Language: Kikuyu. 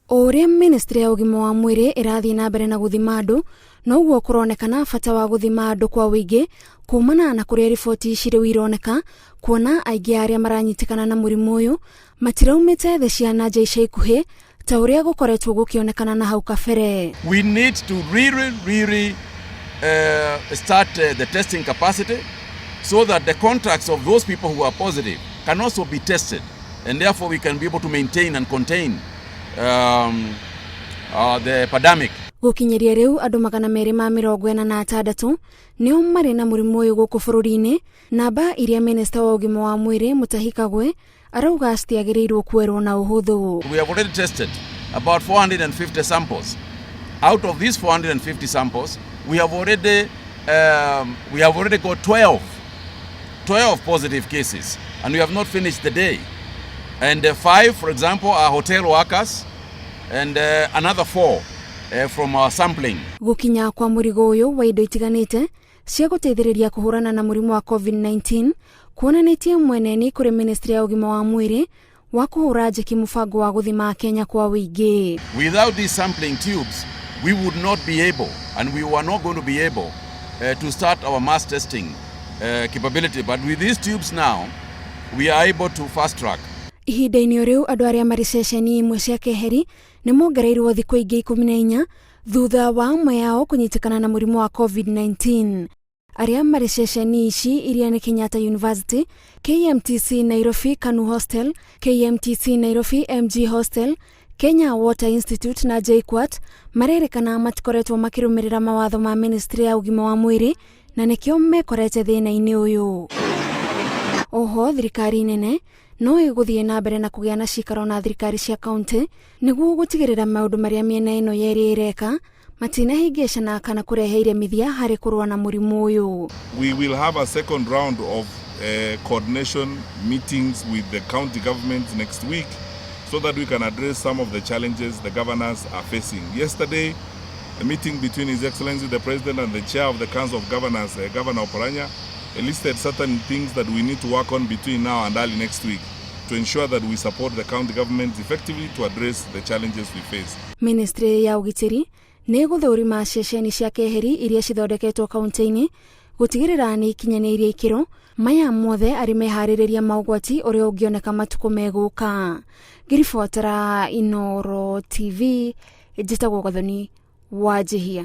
O ũrĩa ministry ya ũgima wa mwĩrĩ ĩrathiĩ na mbere na gũthima andũ, noguo kũronekana bata wa gũthima andũ kwa ũingĩ kumana na kũrĩa riboti ici rĩu ironeka, kuona aingĩ a arĩa maranyitĩkana na mũrimũ ũyũ matiraumĩte thĩ cia na nja ica ikuhĩ ta ũrĩa gũkoretwo gũkĩonekana na hau kabere. We need to really, really start the testing capacity so that the contacts of those people who are positive can also be tested, and therefore we can be able to maintain and contain the pandemic. Gũkinyĩria rĩu andũ 246 nĩo marĩ na mũrimũ ũyũ gũkũ bũrũri-inĩ, namba iria minista wa ũgima wa mwĩrĩ Mutahi Kagwe arauga citiagĩrĩirwo kuoerwo na ũhũthũ. We have already tested about 450 samples. Out of these 450 samples, we have already got 12 positive cases, and we have not finished the day. And 5, for example, are hotel workers, and another 4 from our sampling. Gũkinya kwa mũrigo ũyũ wa indo itiganĩte cia gũteithĩrĩria kũhũrana na mũrimũ wa COVID-19 kuonanĩtie mweneni kũrĩ ministry ya ũgima wa mwĩrĩ wa kũhũra njeki mũbango wa gũthima Kenya kwa ũingĩ. Without these sampling tubes, we would not be able, and we were not going to be able to start our mass testing capability. But with these tubes now, we are able to fast track. Ihinda-inĩ o rĩu andũ arĩa marĩ ceceni imwe cia keheri nĩ mongereirwo thikũ ingĩ 14 thutha wa amwe ao kũnyitĩkana na mũrimũ wa COVID-19. Arĩa marĩ ceceni ici iria nĩ Kenyatta University, KMTC Nairobi Kanu Hostel, KMTC Nairobi MG Hostel, Kenya Water Institute na JKUAT marerĩkana matikoretwo makĩrũmĩrĩra mawatho ma ministry ya ũgima wa mwĩrĩ na nĩkĩo mekorete thĩna-inĩ ũyũ. Oho thirikari nene no ĩgũthiĩ na mbere na kũgĩa na cikaro na thirikari cia kaunti nĩguo gũtigĩrĩra maũndũ marĩa mĩena ĩno yerĩ ĩreka matinahĩngĩcana kana kũrehe iremithia harĩ kũrũa na mũrimũ ũyũ. We will have a second round of coordination meetings with the county governments next week so that we can address some of the challenges the governors are facing. Yesterday, a meeting between His Excellency the President and the Chair of the Council of Governors, Governor Oparanya, listed certain things that we need to work on between now and early next week to ensure that we support the county governments effectively to address the challenges we face. Ministry ya ũgitĩri nĩ ĩgũthũrima ceceni cia keheri iria cithondeketwo kaunti-inĩ gũtigĩrĩra nĩ ikinyanĩirie ikĩro maya mothe arĩ meharĩrĩria ma ũgwati ũrĩa ũngĩoneka matukũ megũka. Ngĩribotera Inooro TV, njĩtagwo Gathoni Wanjihia.